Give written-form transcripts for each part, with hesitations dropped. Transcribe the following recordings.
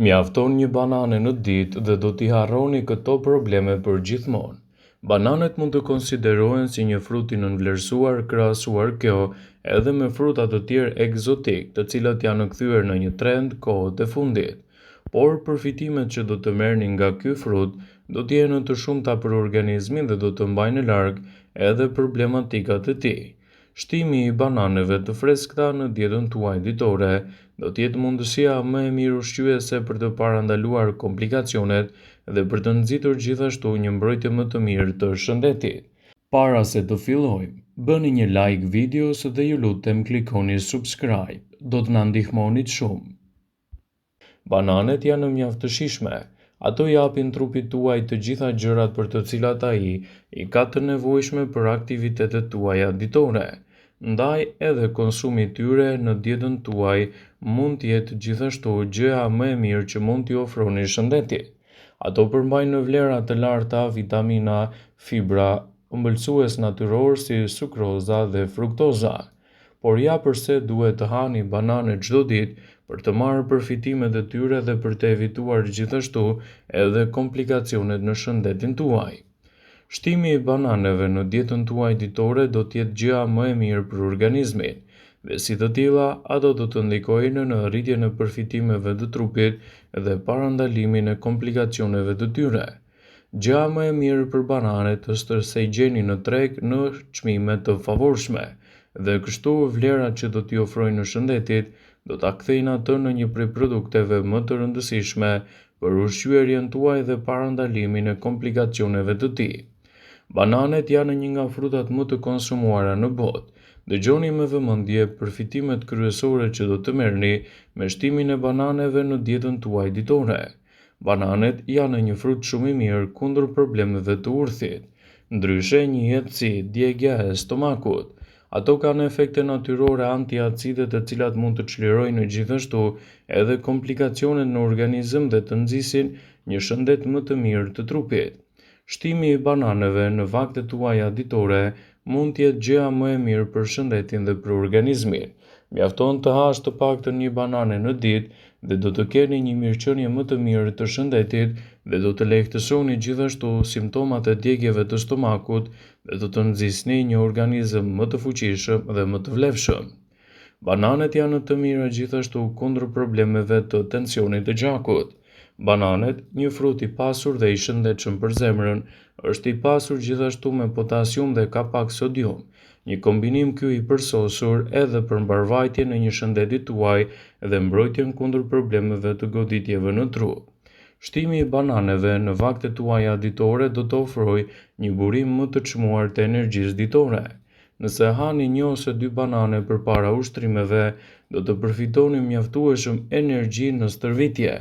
Mjafton një banane në ditë dhe do t'i harroni këto probleme për gjithmonë. Bananet mund të konsiderohen si një frut i nënvlerësuar krahasuar kjo edhe me fruta të tjerë ekzotikë, të cilët janë kthyer në një trend kohët e fundit. Por përfitimet që do të merrni nga ky frut do të jenë të shumta për organizmin dhe do të mbajnë larg edhe problematikat e tij. Shtimi i bananeve të freskëta në dietën tuaj ditore do të jetë mundësia më e mirë ushqyese për të parandaluar komplikacionet dhe për të nxitur gjithashtu një mbrojtje më të mirë të shëndetit. Para se të fillojmë, bëni një like videos dhe ju lutem klikoni subscribe, do të na ndihmonit shumë. Bananet janë mjaft të shijshme. Ato i japin trupit tuaj të gjitha gjërat për të cilat ai i ka të nevojshme për aktivitetet tuaja ditore. Ndaj edhe konsumi i tyre në dietën tuaj mund të jetë gjithashtu gjëja më e mirë që mund t'i ofroni shëndetit. Ato përmbajnë vlera të larta vitamina, fibra, ëmbëlsues natyrorë si sukroza dhe fruktoza. Por ja përse duhet të hani banane çdo ditë për të marrë përfitimet e tyre dhe për të evituar gjithashtu edhe komplikacionet në shëndetin tuaj. Shtimi i bananeve në dietën tuaj ditore do të jetë gjëja më e mirë për organizmin dhe si të tilla ato do të ndikojnë në rritjen e përfitimeve të trupit dhe parandalimin e komplikacioneve të tyre. Gjëja më e mirë për bananet është se i gjeni në treg në çmime të favorshme dhe kështu vlerat që do t'i ofrojnë shëndetit do ta kthejnë atë në një prej produkteve më të rëndësishme për ushqyerjen tuaj dhe parandalimin e komplikacioneve të tij. Bananet janë një nga frutat më të konsumuara në botë. Dëgjoni me vëmendje përfitimet kryesore që do të merrni me shtimin e bananeve në dietën tuaj ditore. Bananet janë një frut shumë i mirë kundër problemeve të urthit, ndryshe njihet si djegia e stomakut. Ato kanë efekte natyrore antiacide të cilat mund të çlirojnë gjithashtu edhe komplikacionet në organizëm dhe të nxisin një shëndet më të mirë të trupit. Shtimi i bananeve në vaktet tuaja ditore mund të jetë gjëja më e mirë për shëndetin dhe për organizmin. Mjafton të hash të paktën një banane në ditë dhe do të keni një mirëqenie më të mirë të shëndetit dhe do të lehtësoni gjithashtu simptomat e djegieve të stomakut dhe do të nxisni një organizëm më të fuqishëm dhe më të vlefshëm. Bananet janë të mira gjithashtu kundër problemeve të tensionit të gjakut. Bananet, një frut i pasur dhe i shëndetshëm për zemrën, është i pasur gjithashtu me potasium dhe ka pak sodium, një kombinim ky i përsosur edhe për mbarëvajtjen e një shëndeti tuaj dhe mbrojtjen kundër problemeve të goditjeve në tru. Shtimi i bananeve në vaktet tuaja ditore do të ofrojë një burim më të çmuar të energjisë ditore. Nëse hani një ose dy banane përpara ushtrimeve, do të përfitoni mjaftueshëm energji në stërvitje.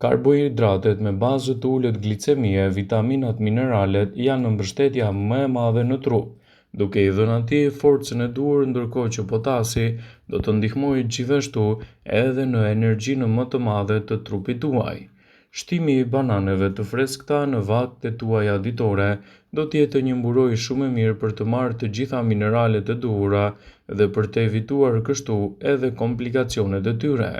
Karbohidratet me bazë të ulët glicemie, vitaminat, mineralet janë mbështetja më e madhe në trup, duke i dhënë atij forcën e duhur ndërkohë që potasi do të ndihmojë gjithashtu edhe në energjinë më të madhe të trupit tuaj. Shtimi i bananeve të freskëta në vaktet tuaja ditore do të jetë një mburojë shumë e mirë për të marrë të gjitha mineralet e duhura dhe për të evituar kështu edhe komplikacionet e tyre.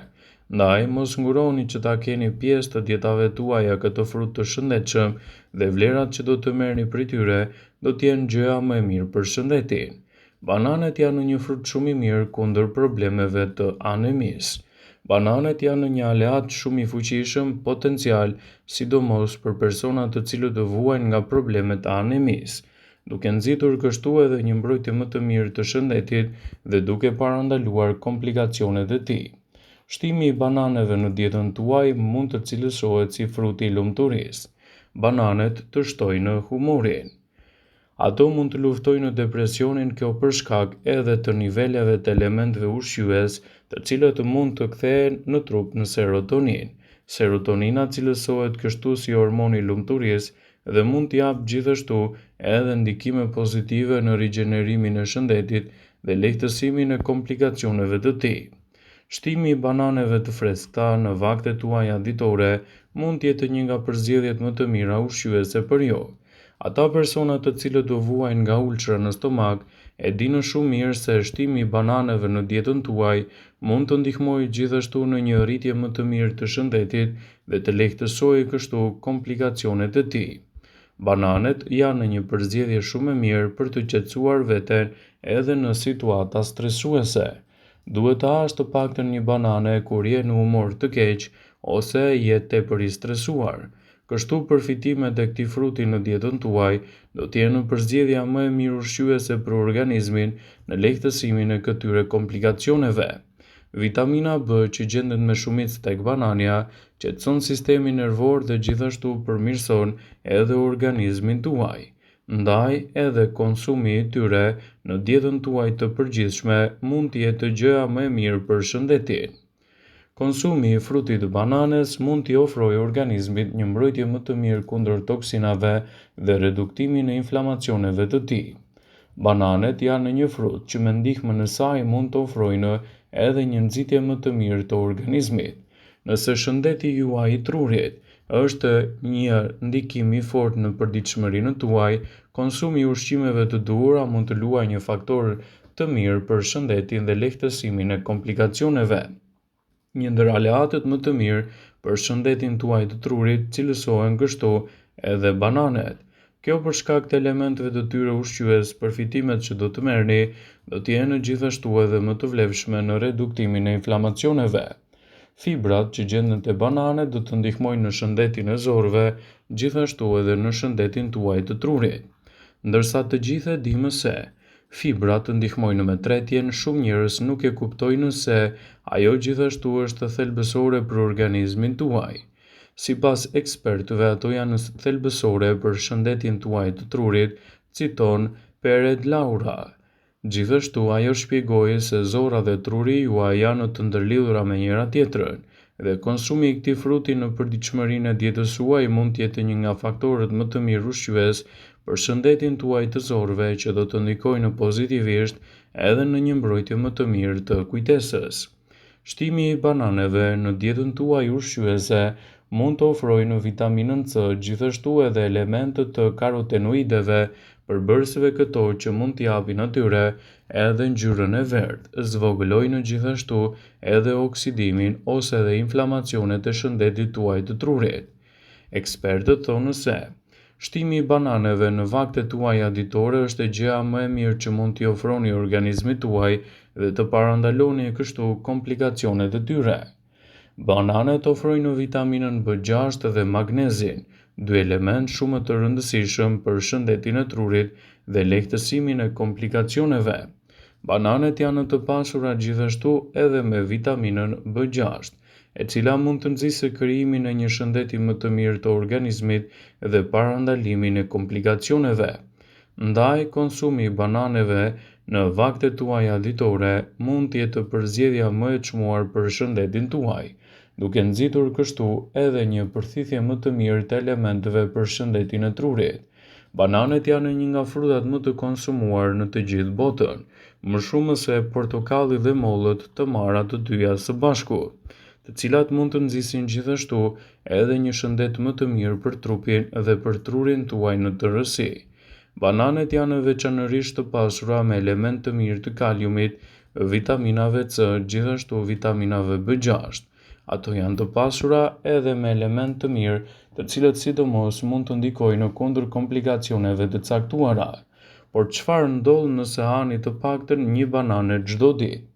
Ndaj, mos nguroni që ta keni pjesë të dietave tuaja këtë frut të shëndetshëm dhe vlerat që do të merrni prej tyre do të jenë gjëja më e mirë për shëndetin. Bananet janë një frut shumë i mirë kundër problemeve të anemisë. Bananet janë një aleat shumë i fuqishëm potencial, sidomos për personat të cilët vuajnë nga problemet e anemisë, duke nxitur kështu edhe një mbrojtje më të mirë të shëndetit dhe duke parandaluar komplikacionet e tij. Shtimi i bananeve në dietën tuaj mund të cilësohet si fruti i lumturisë. Bananet të shtojnë humorin. Ato mund të luftojnë depresionin kjo për shkak edhe të niveleve të elementëve ushqyes, të cilët mund të kthehen në trup në serotoninë. Serotonina cilësohet kështu si hormoni i lumturisë dhe mund të japë gjithashtu edhe ndikime pozitive në rigjenerimin e shëndetit dhe lehtësimin e komplikacioneve të tij. Shtimi i bananeve të freskëta në vaktet tuaja ditore mund të jetë një nga përzgjedhjet më të mira ushqyese për ju. Ata persona të cilët vuajnë nga ulçra në stomak, e dinë shumë mirë se shtimi i bananeve në dietën tuaj mund të ndihmojë gjithashtu në një rritje më të mirë të shëndetit dhe të lehtësojë kështu komplikacionet e tij. Bananet janë një përzgjedhje shumë e mirë për të qetësuar veten edhe në situata stresuese. Duhet të hash të paktën një banane kur je në humor të keq ose je tepër i stresuar. Kështu përfitimet e këtij fruti në dietën tuaj do të jenë përzgjedhja më e mirë ushqyese për organizmin në lehtësimin e këtyre komplikacioneve. Vitamina B që gjendet me shumicë tek banania, qetëson sistemin nervor dhe gjithashtu përmirëson edhe organizmin tuaj. Ndaj edhe konsumi i tyre në dietën tuaj të përgjithshme mund të jetë gjëja më e mirë për shëndetin. Konsumi i frutit të bananes mund t'i ofrojë organizmit një mbrojtje më të mirë kundër toksinave dhe reduktimin e inflamacioneve të tij. Bananet janë një frut që me ndihmën e saj mund të ofrojnë edhe një nxitje më të mirë të organizmit. Nëse shëndeti juaj i trurit është një ndikim i fortë në përditshmërinë tuaj, konsumi i ushqimeve të duhura mund të luajë një faktor të mirë për shëndetin dhe lehtësimin e komplikacioneve. Një ndër aleatët më të mirë për shëndetin tuaj të trurit cilësohen kështu edhe bananet. Kjo për shkak të elementëve të tyre ushqyes, përfitimet që do të merrni do të jenë gjithashtu edhe më të vlefshme në reduktimin e inflamacioneve. Fibrat që gjenden te bananet do të ndihmojnë në shëndetin e zorrëve, gjithashtu edhe në shëndetin tuaj të trurit. Ndërsa të gjithë e dimë se Fibrat ndihmojnë me tretjen, shumë njerëz nuk e kuptojnë se ajo gjithashtu është thelbësore për organizmin tuaj. Sipas ekspertëve ato janë thelbësore për shëndetin tuaj të trurit, citon Pered Laura. Gjithashtu ajo shpjegoi se zorra dhe truri juaj janë të ndërlidhura me njëra-tjetrën dhe konsumi i këtij fruti në përditshmërinë e dietës suaj mund të jetë një nga faktorët më të mirë ushqyes për shëndetin tuaj të zorrëve që do të ndikojnë pozitivisht edhe në një mbrojtje më të mirë të kujtesës. Shtimi i bananeve në dietën tuaj ushqyese mund të ofrojnë vitaminën C, gjithashtu edhe elementë të karotenoideve, përbërësve këto që mund t'i japin atyre edhe ngjyrën e verdhë, zvogëlojnë gjithashtu edhe oksidimin ose edhe inflamacionet e shëndetit tuaj të trurit. Ekspertët thonë se shtimi i bananeve në vaktet tuaja ditore është gjëja më e mirë që mund t'i ofroni organizmit tuaj dhe të parandaloni kështu komplikacionet e tyre. Bananet ofrojnë vitaminën B6 dhe magnezin, dy elementë shumë të rëndësishëm për shëndetin e trurit dhe lehtësimin e komplikacioneve. Bananet janë të pasura gjithashtu edhe me vitaminën B6, e cila mund të nxisë krijimin e një shëndeti më të mirë të organizmit dhe parandalimin e komplikacioneve. Ndaj, konsumi i bananeve në vaktet tuaja ditore mund të jetë përzgjedhja më e çmuar për shëndetin tuaj, duke nxitur kështu edhe një përthithje më të mirë të elementëve për shëndetin e trurit. Bananet janë një nga frutat më të konsumuar në të gjithë botën, më shumë se portokalli dhe mollët të marra të dyja së bashku, të cilat mund të nxisin gjithashtu edhe një shëndet më të mirë për trupin dhe për trurin tuaj në tërësi. Bananet janë veçanërisht të pasura me elementë të mirë të kaliumit, vitaminave C, gjithashtu vitaminave B6. Ato janë të pasura edhe me elementë të mirë, të cilët sidomos mund të ndikojnë kundër komplikacioneve të caktuara. Por çfarë ndodh nëse hani të paktën një banane çdo ditë?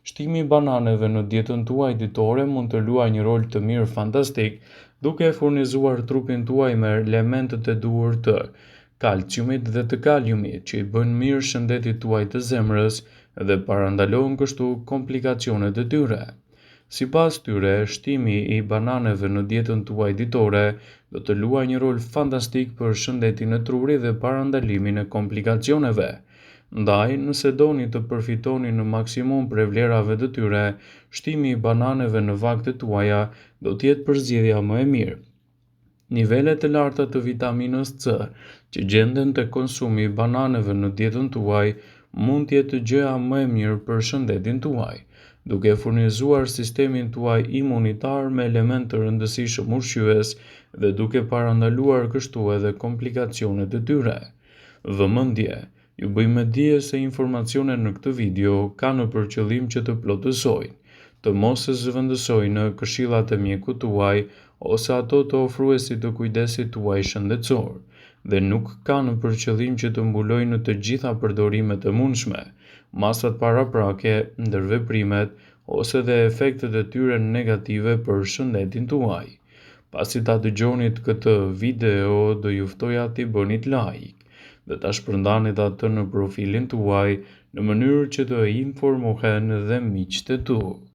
Shtimi i bananeve në dietën tuaj ditore mund të luajë një rol të mirë fantastik, duke e furnizuar trupin tuaj me elementët e duhur të kalciumit dhe të kaliumit, që i bëjnë mirë shëndetit tuaj të zemrës dhe parandalojnë kështu komplikacionet e tyre. Sipas tyre, shtimi i bananeve në dietën tuaj ditore do të luajë një rol fantastik për shëndetin e trurit dhe parandalimin e komplikacioneve. Ndaj, nëse doni të përfitoni në maksimum prej vlerave të tyre, shtimi i bananeve në vaktet tuaja do të jetë përzgjedhja më e mirë. Nivelet e larta të vitaminës C që gjenden te konsumi i bananeve në dietën tuaj mund të jetë gjëja më e mirë për shëndetin tuaj, duke furnizuar sistemin tuaj imunitar me elementë të rëndësishëm ushqyes dhe duke parandaluar kështu edhe komplikacionet e tyre. Vëmendje! Ju bëj me dije se informacionet në këtë video kanë për qëllim që të plotësojnë, të mos zëvendësojnë këshillat e mjekut tuaj ose ato të ofruesit të kujdesit tuaj shëndetësor dhe nuk kanë për qëllim që të mbulojnë të gjitha përdorimet e mundshme, masat paraprake, ndërveprimet ose dhe efektet e tyre negative për shëndetin tuaj. Pasi ta dëgjonit këtë video, do ju ftoja t'i bënit like dhe ta shpërndanit atë në profilin tuaj në mënyrë që të informohen dhe miqtë e tu.